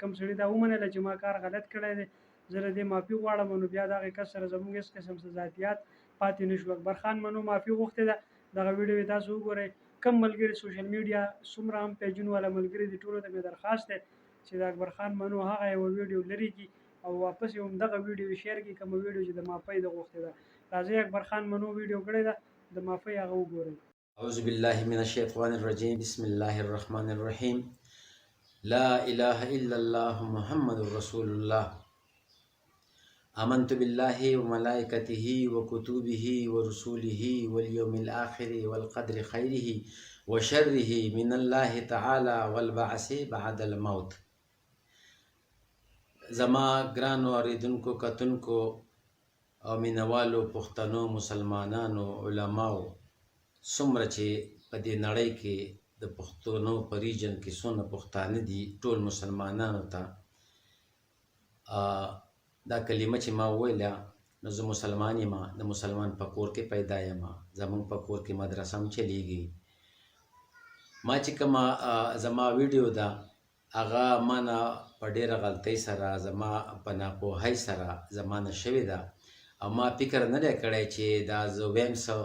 کوم سړي دا ومنله چې ما کار غلط کړی دی، زه له دې معافي غواړم، نو بیا د هغې کس سره زموږ هېڅ قسم څه ذاتیات پاتې نه شو. اکبر خان منو معافي غوښتې ده. دغه ویډیو یې تاسو وګورئ. کم ملګري سوشل میډیا څومره هم پیجونو والا ملګري دي، ټولو ته مې درخواست دی چې د اکبر خان منو هغه یوه ویډیو لرې کړي او واپس یې هم دغه ویډیو شیر کړي، کومه ویډیو چې د معافۍ د غوښتې ده. راځئ، اکبر خان منو ویډیو کړې ده د معافۍ، هغه وګورئ. أعوذ بالله من الشيطان الرجيم، بسم الله الرحمن الرحيم، لا إله إلا الله محمد رسول الله، آمنت بالله وملائكته وكتبه ورسوله واليوم الآخر والقدر خيره وشره من الله تعالى والبعث بعد الموت. زما ګرانو اوریدونکو، کتونکو او مینوالو پښتنو مسلمانانو، علماو، څومره چې په دې نړۍ کې د پښتنو په region کې څونه پښتانه دي، ټول مسلمانانو ته دا کلمه چې ما وویله، نو زه مسلمان یم، د مسلمان په کور کې پیدا یم، زمونږ په کور کې مدرسه هم چلیږي. ما چې کومه زما ویډیو ده، هغه ما نه په ډېره غلطۍ سره، زما په ناپوهۍ سره زما نه شوې ده او ما فکر نه دی کړی چې دا زه ویم څه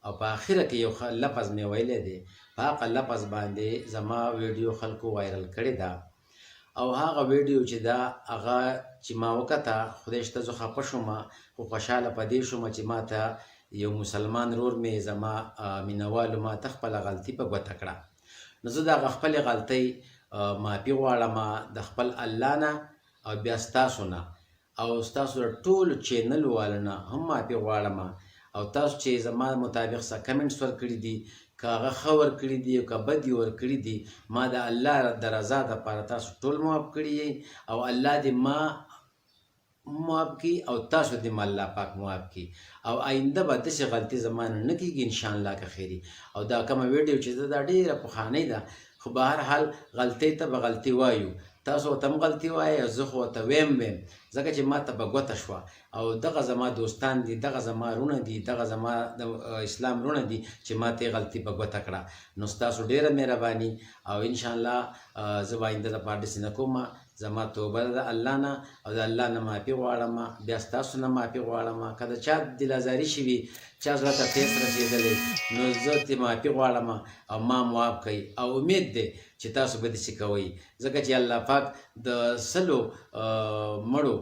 او په اخره کې یو لفظ مې ویلی دی. په هغه لفظ باندې زما ویډیو خلکو وایرل کړې ده او هغه ویډیو چې دا هغه چې ما وکته، خدای شته زه خفه شوم، خو خوشحاله په دې شوم چې ما ته یو مسلمان رور مې، زما مینوالو ما ته خپله غلطي په ګوته کړه. نو زه د هغه خپلې غلطۍ معافي غواړم د خپل الله نه او بیا ستاسو نه او ستاسو د ټولو چینل والو نه هم معافي غواړم. او تاسو چې زما مطابق څه کمنټس ورکړي دي، که هغه ښه ورکړي دي او که بد یې ورکړي دي، ما د الله د رضا دپاره تاسو ټول معاف کړي یئ او الله دې ما معاف کړي او تاسو دې الله پاک معاف کړي او آینده به داسې غلطي زما نه نه کېږي، انشاءالله که خیري. او دا کومه ویډیو چې ده، دا ډېره پخوانۍ ده، خو به هر حال غلطۍ ته به غلطي وایو. تاسو ورته هم غلطي وایئ او زه خو ورته ویم ویم، ځکه چې ما ته په ګوته شوه او دغه زما دوستان دي، دغه زما رونه دي، دغه زما د اسلام رونه دي چې ما ته غلطي په ګوته کړه. نو ستاسو ډېره مهرباني او انشاءالله زه به آینده لپاره داسې نه کوم. زما توبه ده د الله نه او د الله نه معافي غواړم، بیا ستاسو نه معافي غواړم. که د چا دل ازاري شوي، چا زړه ته ټیس رسېدلی، نو زه ترې معافي غواړم او ما معاف کړئ او امید دی چې تاسو به داسې کوئ، ځکه چې الله پاک د 100 مړو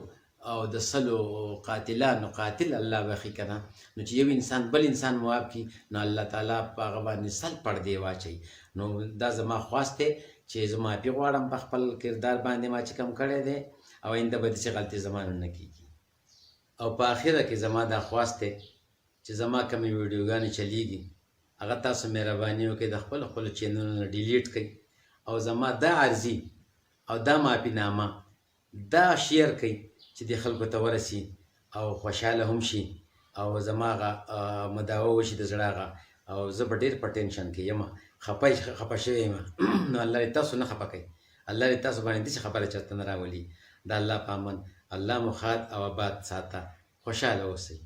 او د 100 قاتلانو قاتل الله بخي که نه. نو چې یو انسان بل انسان معاف کړي، نو الله تعالی په هغه باندې 100 پردې واچوي. نو دا زما خواست دی چې زه معافي غواړم په خپل کردار باندې ما چې کوم کړی دی او آینده به داسې غلطي زما نه نه کېږي. او په اخره کې زما دا خواست دی چې زما کومې ویډیوګانې چلیږي، هغه تاسو مهرباني وکړئ د خپلو خپلو چینلونو نه ډیلیټ کړئ او زما دا عرضي او دا معافي نامه دا شیر کړئ چې د خلکو ته ورسي او خوشحاله هم شي او زما هغه مداوه وشي د زړه هغه. او زه به ډېر په ټینشن کې یم، خفه خفه شوی یم. نو الله دې تاسو نه خفه کوي، الله دې تاسو باندې داسې خبره چېرته نه راولي. د الله په امان، الله مو ښاد او آباد ساته، خوشحاله اوسئ.